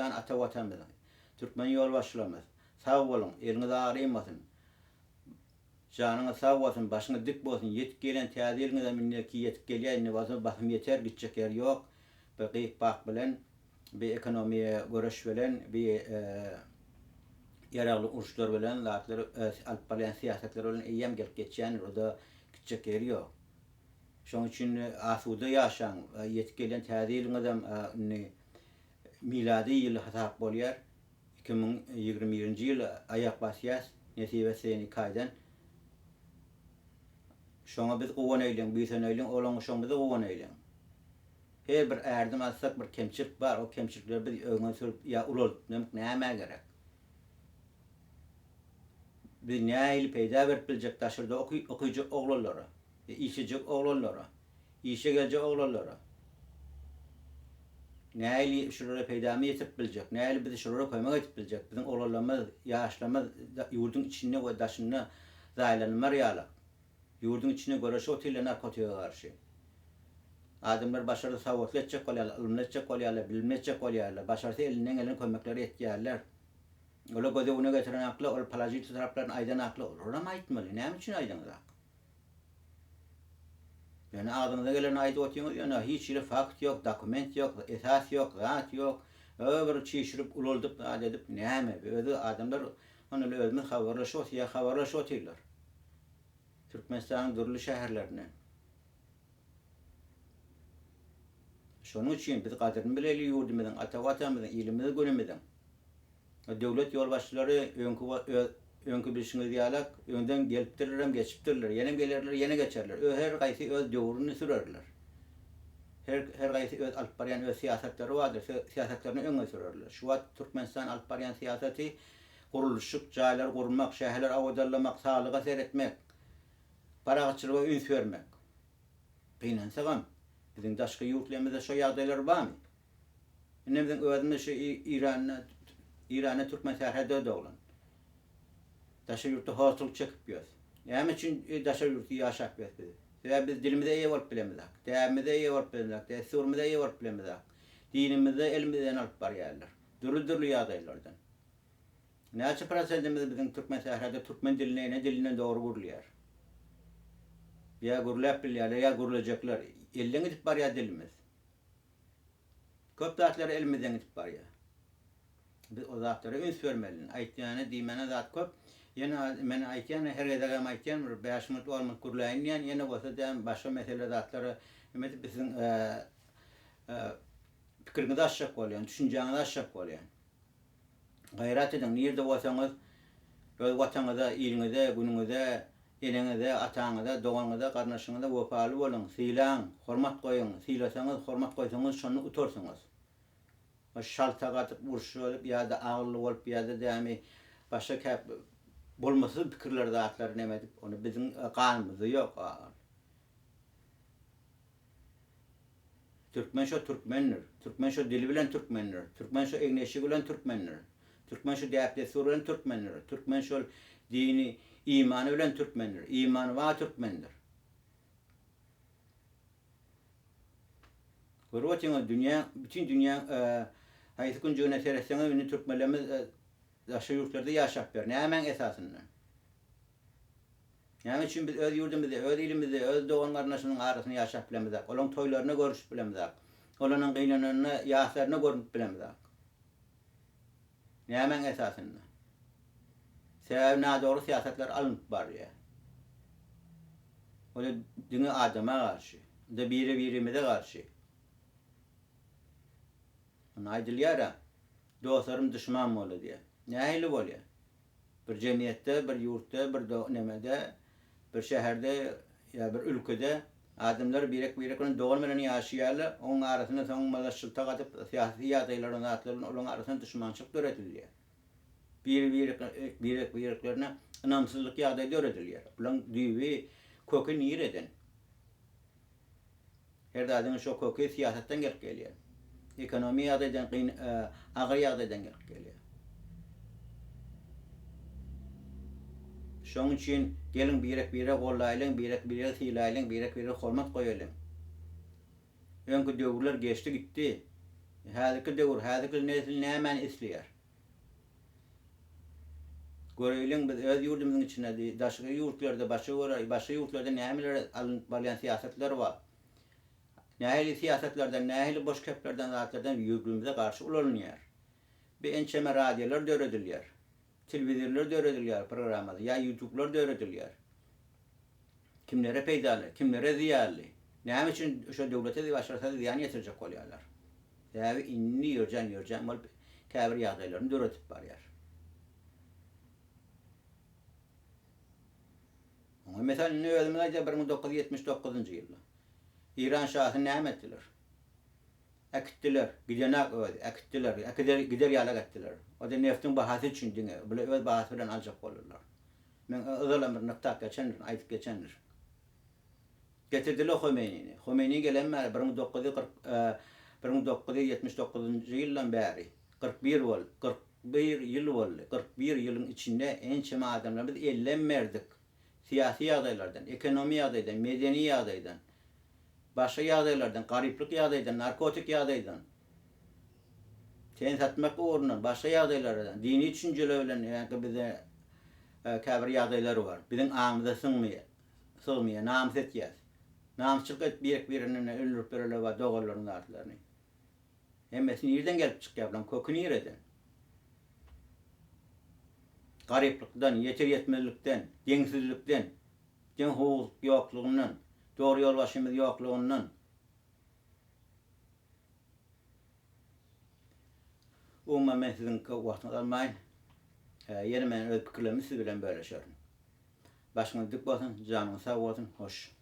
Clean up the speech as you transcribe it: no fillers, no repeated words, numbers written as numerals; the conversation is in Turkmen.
Ata Watanymyzyň, türkmen ýolbaşçylarymyz, sag boluň, eliňiz agrymasyn, janyňyz sag bolsun, başyňyz dik bolsun, ýetip gelen täze ýylyňyzam indiki ýetip gelýär, indi bolsa basym ýeter, gitjek ýeri ýok, bir gyk-bak bilen, bir ekonomiýa göreş bilen, bir ýaragly uruşlar bilen, zatlar alyp barýan syýasatlar bilen eýýäm gelip geçýändir, o-da gitjek ýeri ýok. Şonuň üçin asuda ýaşaň, ýetip gelýän täze ýylyňyzam indi Milady ýyly hasap bolýar. 2021-nji ýyl aýak basýas, nesip etse ýene iki aýdan. Şoňa biz guwanaýlyň, buýsanaýlyň, oglan-uşagymyza guwanaýlyň. Her bir ädim atsak bir kemçilik bar, o kemçilikleri biz öňe sürüp ýa ulaltmak nämä gerek? Biz nähili peýda berip biljek daşarda okyjak oglanlara, işlejek oglanlara? Işe geljek oglanlara. Nähili şulara peýdamy ýetirip biljek, nähili biz şulara kömek edip biljek, biziň oglanlarymyz, ýaşlarymyz ýurduň içinde we daşynda zaýalanmar ýalak. Ýurduň içinde göreşip otyrlar narkotige garşy. Adamlar başarsa sowatly etjek bolýarlar, ylymly etjek bolýarlar, bilimli etjek bolýarlar, başarsa elinden gelen kömekleri etýärler. Olar göz öňüne getiren akly, ol položitel taraplaryny aýdan akly, olaram aýtmaly, näme üçin aýdaňyzak? Ýöne agzyňyza geleni aýdyp otyňyz ýöne hiç hili fakt ýok, dokument ýok, esas ýok, zat ýok. Ö bir çişirip, ulaldyp zat edip näme? Özi adamlar ondan özümiz habarlaşyp otyr, habarlaşyp otyrlar. Türkmenistanyň dürli şäherlerinden. Şonuň üçin biz gadyryny bileli ýurdumyzyň, ata Watanymyzyň, ilimiz günümiziň. Döwlet ýolbaşçylary öňki öz öňki bilşiňiz ýalak öňden gelipdirlerem geçipdirler, ýenem gelerler, ýene geçerler. Ö her gaýsy öz döwrüni sürerler. Her her gaýsy öz alyp barýan öz syýasatlary bardyr, syýasatlaryny öňe sürerler. Şu wagt Türkmenistan alyp barýan syýasaty gurluşyk, jaýlar gurmak, şäherler abadanlamak, saglyga seretmek, parahatçylyga üns bermek. Gynansagam, biziň daşky ýurtlarymyzda şo ýagdaýlar barmy? Indi biziň özümiz şu Iranda Iranda türkmen sährada doglan. Daşary ýurtda horçulyk çekip ýörüs. Näme üçin daşary ýurtda ýaşap ýörüs biz? Sebäbi biz dilimize eýe bolup bilemizok. Däbimize eýe bolup bilemizok. Dessurymyza eýe bolup bilemizok. Dinimizi elimizden alyp barýarlar. Dürli-dürli ýagdaýlardan. Näçe prosentimiz biziň türkmen sährada türkmen dilini ene dilinden dogry gürleýär? Ýa gürläp bilýärler, ýa gürlejekler. Elden gidip barýar dilimiz. Köp zatlar elimizden gidip barýar. Biz o zatlara üns bermeli. Aýtýany, diýmäne zat köp. Ýene men aýtýan, her gezegem aýtýan, bir 5 minut, 10 minut gürläýin diýýän, ýene bolsa däm başga mesele zatlara neme edip siziň pikiriňizi açjak bolýan, düşünjäňizi açjak bolýan. Gaýrat ediň, nirde bolsaňyz, öz Watanyňyza, iliňize, günüňize, eneňize, ataňyza, doganyňyza, garyndaşyňyza wepaly boluň, sylaň, hormat goýuň, sylasaňyz, hormat goýsaňyz, şonda utarsyňyz. O şalta gatyp, urşup ýa-da agylly bolup ýa-da dämi başga käp bolmasyz pikirler zatlary neme edip, ony biziň ganymyzda ýok agyl. Türkmen şo türkmendir. Türkmen şo dili bilen türkmendir. Türkmen şo egin-eşigi bilen türkmendir. Türkmen şo däp-dessur bilen türkmendir. Türkmen şol dini, imany bilen türkmendir. Imany bar türkmendir. Görüp otyňyz dünýäň, bütin dünýäň haýsy künjegine seretseňiz indi türkmenlerimiz daşary ýurtlarda ýaşap ýör. Nämäň esasynda? Näme üçin biz öz ýurdumyzda, öz ilimizde, öz dogan-garyndaşymyzyň arasynda ýaşap bilemizok? Olaryň toýlaryna görüşip bilemizok. Olaryň gynananyna, ýaslaryna görünip bilemizok. Nämäň esasynda? Sebäbi nadogry syýasatlar alnyp barylýar. O-da diňe adama garşy. O-da biri-birimize garşy. Onda aýdylýar-a, Dostlarym duşman boldy diýýär. Nähili bolýar? Bir jemgyýetde, bir ýurtda, bir nemede, bir şäherde ýa bir ülkede adamlar birek-birek bilen dogan bilen ýaşaýarlar, onuň arasynda soň maza şyltak atyp, syýasy ýagdaýlar zatlar bilen olaryň arasynda duşmançylyk döredilýär. Biri-birek-bireklerine ynamsyzlyk ýagdaýy döredilýär. Bularyň düýbi, köki nireden? Her zadyň şo köki syýasatdan gelip gelýär. Ekonomiýa ýagdaýdan kyn agyr ýagdaýdan gelip gelýär. Şoň üçin geliň birek-biregi gollaýlyň, birek-biregi sylaýlyň, birek-birege hormat goýalyň. Öňki döwürler geçdi gitdi. Häzirki döwür, häzirki nesil nämäni isleýär? Göreýliň biz öz ýurdumyzyň içinde, daşary ýurtlarda, başga görä, başga ýurtlarda nämeler alnyp barylýan syýasatlar bar. Nähili syýasatlardan, nähili boş keplerden, zatlardan ýurdumyza garşy ulanylýar. Bir ençeme radiolar döredilýär. Telewizorlar döredilýär programmasy ýa ýutublar döredilýär. Kimlere peýdaly, kimlere zyýanly? Näme üçin şo döwlete başarsa zyýan ýetirjek bolýarlar? Sebäbi indi ýörjen ýörjen bolup käbir ýagdaýlaryny döredip barýar. Oňa mysal indi özümiz aýdýar 1979-njy ýylda. Eýran şasyny näme etdiler? Äkitdiler. Gidenak özi. Äkitdiler. Äkider, gider ýalak etdiler. O-da neftiň bahasy üçin diňe. Bular öz bahasy bilen aljak boldular. Men ozalam bir nygtap geçendirin, aýdyp geçendir. Getirdiler Homeýnini. Homeýni gelen bäri 1940, 1979-njy ýyldan bäri 41 bol, 41 ýyl boldy. 41 ýylyň içinde ençeme adamlar biz ellem berdik. Syýasy ýagdaýlardan, ekonomi ýagdaýdan, medeni ýagdaýdan, başga ýagdaýlardan, garyplyk ýagdaýdan, narkotik ýagdaýdan, ten satmak ugrundan, başga ýagdaýlardan, dini düşünjeler bilen ýa-da bizde käbir ýagdaýlar bar. Biziň aňymyza sygmaýar, sygmaýar, namys etýäs. Namysçylyk edip birek-birini öldürip ýörenler bar, doganlaryny, zatlaryny. Hemmesi nirden gelip çykýar bulaň köki nireden? Garyplykdan, ýeter-ýetmezlikden, deňsizlikden, deň hukuk ýoklugyndan, dogry ýolbaşçymyz ýoklugyndan. Umuman men siziň köp wagtyňyzy almaýyn. Ýene men öz pikirlerimi siz bilen bölüşerin. Başyňyz dik bolsun, janyňyz sag bolsun, hoş.